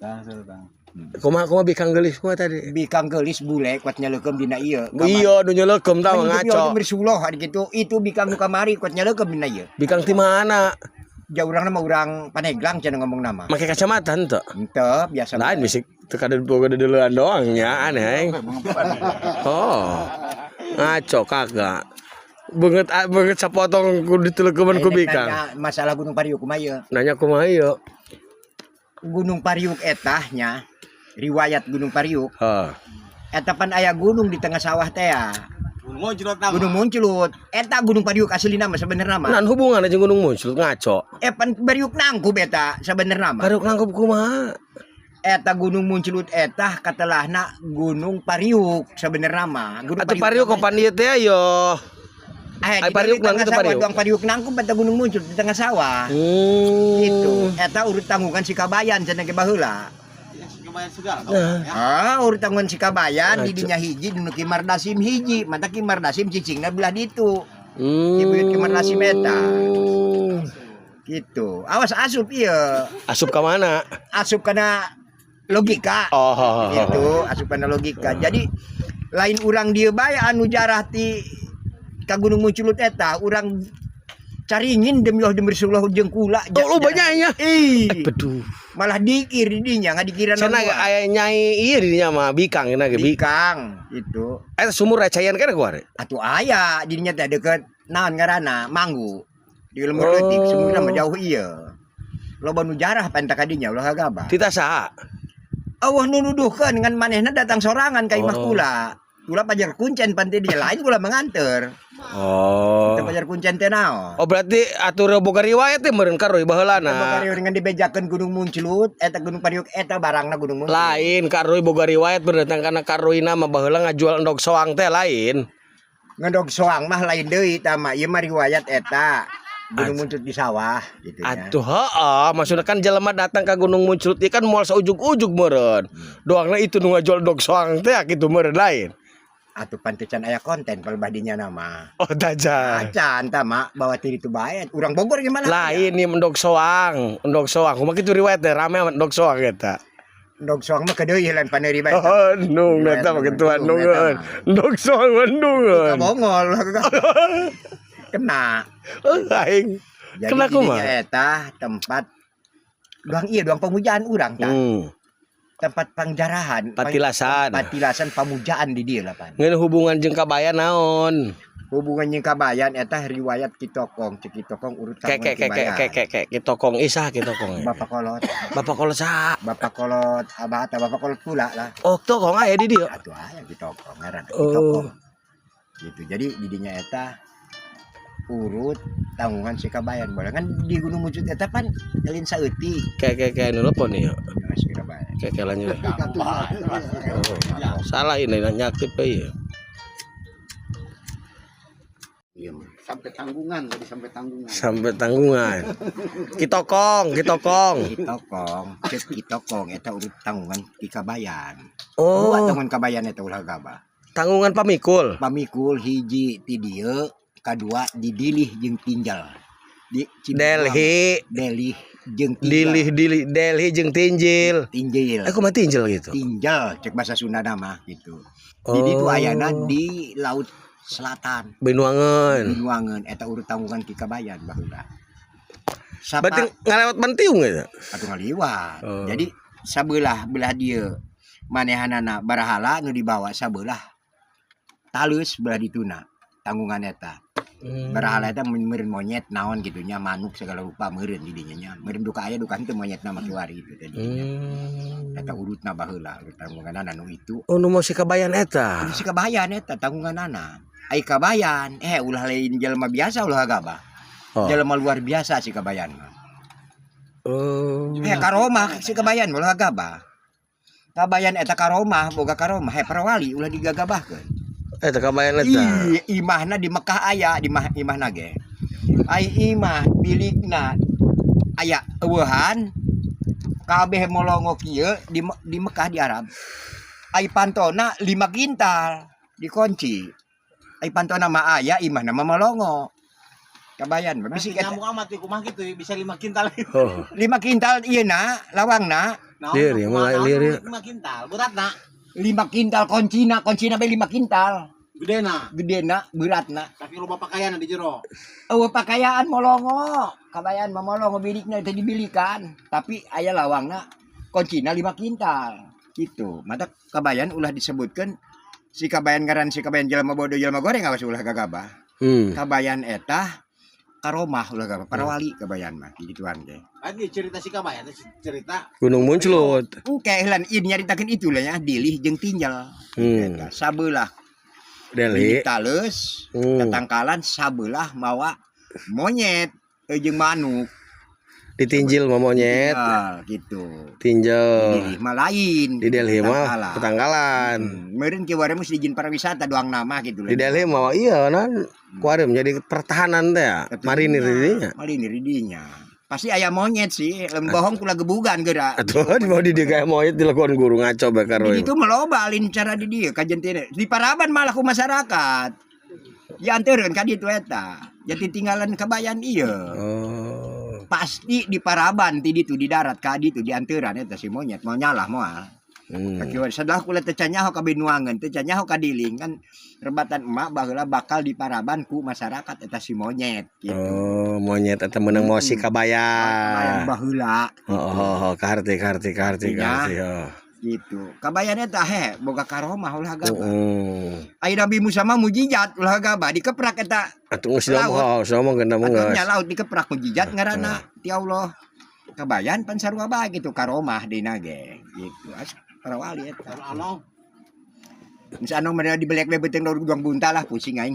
Tah, seru tah. Kumaha kumaha bikang geulis kumaha tadi? Bikang geulis bule kuat nyaleukeum dina ieu. Iya, nu nyeleukeum tah ngaco. Bersuloh hari gitu. Itu bikang nu kamari kuat nyaleukeum dina ieu. Bikang ti mana? Jauh urang mah urang Paneglang cenah ngomong nama. Make kacamata henteu? Henteu, biasa. Lain bisik teu kada boga deuleuan doang nya aneh aing. Oh. Ngaco kagak. Beungeut beungeut sapotong ku diteleukeman ku bikang. Nanya masalah Gunung Pariuk kumaha ieu? Nanya kumaha ieu? Gunung Pariuk eta nya riwayat Gunung Pariuk. Heh. Eta pan aya gunung di tengah sawah teh ya. Gunung Munclut nama. Gunung Munclut. Eta Gunung Pariuk aslina mah sebenarnya mah. Nan hubunganna jeung Gunung Munclut ngaco. Eh pan Pariuk nangkub eta sebenarnya mah. Pariuk nangkup kumaha? Eta Gunung Munclut eta katelahna Gunung Pariuk sebenarnya mah. Gunung Atuh Pariuk kapan ieu teh ayo. Eh, Ay, Pariuk di tengah nang itu sawah, Pariuk. Doang Pariuk nangkup eta Gunung Munclut di tengah sawah. Gitu. Eta urut tanggungan si Kabayan cenah ge baheula. Kebayang segala. Nah. Ah, urut tanggungan si Kabayan di Ngaco. dinya hiji di nu Ki Mardasim hiji, mata Ki Mardasim cicingna belah ditu. Ki Buyut Ki Mardasim eta. Gitu. Awas asup ieu. Asup ka mana? Asup kana logika. Oh. Gitu, asup kana logika. Jadi lain urang dieu bae anu jarah ti ka Gunung Munclut eta, urang Caringin demi Allah demi Rasulullah jeung kula. Oh, lu banyak ya? Ih, Beduh. Malah dikir di dinya ngadikiran. Cenah aya nyai ieu di dinya mah bikang cenah ge bikang. Bikang itu. Eta sumur cayan kana kuari. Atuh aya di dinya teh deket naon ngaranna Manggu. Di lembur Oh. leutik sumurna mah jauh ieu. Loba nu jarah pan ka dinya ulah gagabah. Tita saha? Allah nu nuduhkeun ngan manehna datang sorangan ka imah Oh. kula. Kula pajar kuncen pan teh dia lain kula menganter. Oh. Teu pajar kuncen teh naon. Oh, berarti atur boga riwayat teh meureun karoy baheulana. Boga dengan dibejakeun Gunung Munclut eta Gunung Pariuk eta barangna Gunung Munclut. Lain karoy boga riwayat berdatang kana karoyna mah baheula ngajual endog soang teh lain. Ngendog soang mah lain deui tah mah, ieu mah riwayat eta Gunung Munclut di sawah gitu nya. Atuh heeh, maksudna kan jelema datang ka Gunung Munclut ieu kan moal saujug-ujug meureun. Doangna itu nu ngajual endog soang teh kitu meureun lain. Atuh pan teu can aya konten palebah dinya nama. Oh, tajan. Acan tah mah bawa tiri tu bae. Urang Bogor gimana? Lain nih endog soang, endog soang. Kumaha kitu riwayat teh rame amat endog soang eta. Endog soang mah kedeui lain paneuri bae. Oh, nung eta mah kitu nungeun. Endog soang mah nungeun. Bongol. Kena. Oh, aing. Jadi Kena di dinya kumaha? Eta tempat doang iya doang pemujaan urang tah. Tempat pangjarahan, Patilasan. Patilasan pamujaan di dieu lah pan. Ngeun hubungan jeung kabayan naon? Hubungan jeung kabayan eta riwayat Ki Tokong, cek Ki Tokong urut Ke ke ke ke ke ke ke Ki Tokong isah Ki Tokong. Bapak kolot, Bapak kolot saha? Bapak kolot abah atau bapak kolot pula lah. Oh, Tokong aya di dieu. Atuh aya Ki Tokong ngaran Ki Oh. Tokong. Gitu. Jadi di dinya eta urut tanggungan si kabayan. Boleh kan di Gunung Munclut eta pan lain saeutik. Ke ke ke nu telepon ieu. Ya, si kabayan. Ke ke lanjut. Oh, salah ini nanya aktif ieu. Iya mah. Sampai tanggungan tadi, sampai tanggungan. Sampai tanggungan. Ki Tokong, Ki Tokong. Ki Tokong, cek Ki Tokong eta urut tanggungan Ki Kabayan. Dua Oh, tanggungan Kabayan eta ulah gabah. Tanggungan pamikul. Pamikul hiji ti dieu, kadua didilih jeung tinjal. Di Cibuang. Delhi, Delhi jeung tinjal. Dilih dilih Delhi jeung tinjil. Tinjil. Eh, kumaha tinjil gitu? Tinjal cek bahasa Sunda nama gitu. Di ditu Oh. ayana di Laut Selatan. Binuangeun. Binuangeun eta urut tanggungan Ki Kabayan baheula. Sapa Berarti ngalewat Bentiung gitu. Atuh ngaliwat. Oh. Jadi sabelah belah dieu manehanana barahala nu dibawa sabelah talus belah dituna tanggungan eta. Barahala eta meureun monyet naon gitu nya, manuk segala rupa meureun di dinya nya. Meureun duka aya duka henteu monyetna mah kiwari gitu tadi. Eta urutna baheula urut tanggunganana nu itu. Oh, nu mau si Kabayan eta. Si Kabayan eta tanggunganana. Ai Kabayan eh ulah lain jelema biasa ulah gabah. Oh. Jelema luar biasa si Kabayan mah. Oh. Eh karomah si Kabayan ulah gabah. Kabayan eta karomah boga karomah eh para wali ulah digagabahkeun. Eta Kabayan eta. Ih, imahna di Mekah aya di mah imahna ge. Ai imah bilikna aya eueuhan kabeh molongo kieu di Mekah di Arab. Ai pantona 5 kintal dikunci. Ai pantona mah aya imahna mah molongo. Kabayan mah bisi Masih nyambung amat ya, kumaha gitu ya, bisa 5 kintal. Oh. 5 kintal ieu na lawangna. Lieur ya, mulai lieur ya. 5 kintal, beratna. 5 kintal kuncina, kuncina bae 5 kintal. Gedena. Gedena, beratna. Tapi loba pakaian di jero. Eueuh pakaian molongo, kabayan mah molongo bilikna teh dibilikan, tapi aya lawangna kuncina 5 kintal. Gitu. Mata kabayan ulah disebutkan si kabayan ngaran si kabayan jelema bodoh jelema goreng awas ulah gagabah. Kabayan eta karomah ulah gagabah, para wali kabayan mah gituan ge. Lagi cerita si kabayan cerita Gunung Munclut. Engke lan ieu nyaritakeun itu lah ya, dilih jeung tinjel. Eta sabelah Delhi. bilik taleus, tatangkalan sabelah mawa monyet jeung manuk. Ditinjil mah monyet. Tinggal, gitu. Tinjel. Di mah lain. Di Delhi mah Tatangkalan. petangkalan. Meureun ki wareum geus dijieun pariwisata doang nama gitu Di Delhi mah iya nan kuarium jadi pertahanan teh ya. Marinir di dinya. Marinir di dinya. Pasti aya monyet sih, lamun bohong kula gebugan geura. Atuh di bawah di dieu kayak monyet dilakukan guru ngaco bakar Di ditu meloba lain cara di dieu kajentina. Di Paraban malah ku masyarakat. Ya anteurkeun ka ditu eta. Jadi tinggalan kabayan ieu. Oh. Pasti di Paraban ti ditu di darat ka ditu di anteuran eta si monyet mau nyalah moal. Kaki setelah kula teu can nyaho ka Binuangeun, teu can nyaho ka Diling kan rebatan emak baheula bakal di Paraban ku masyarakat eta si monyet gitu. Oh, monyet eta meunang mau si Kabayan kabaya. baheula Oh, kaharti kaharti kaharti Iya. kaharti. Oh. gitu. Kabayan eta he boga karomah ulah gabah. Ai Nabi Musa mah mujizat ulah gabah dikeprak eta. Atuh geus ngomong, geus ngomong geuna mah Atuh geus. nya laut dikeprak mujizat ngaranna ti Allah. Kabayan pan sarua bae gitu karomah dina ge gitu. As para wali eta. anu Misalnya anu mereka dibelek beuteung duang bunta lah pusing aing.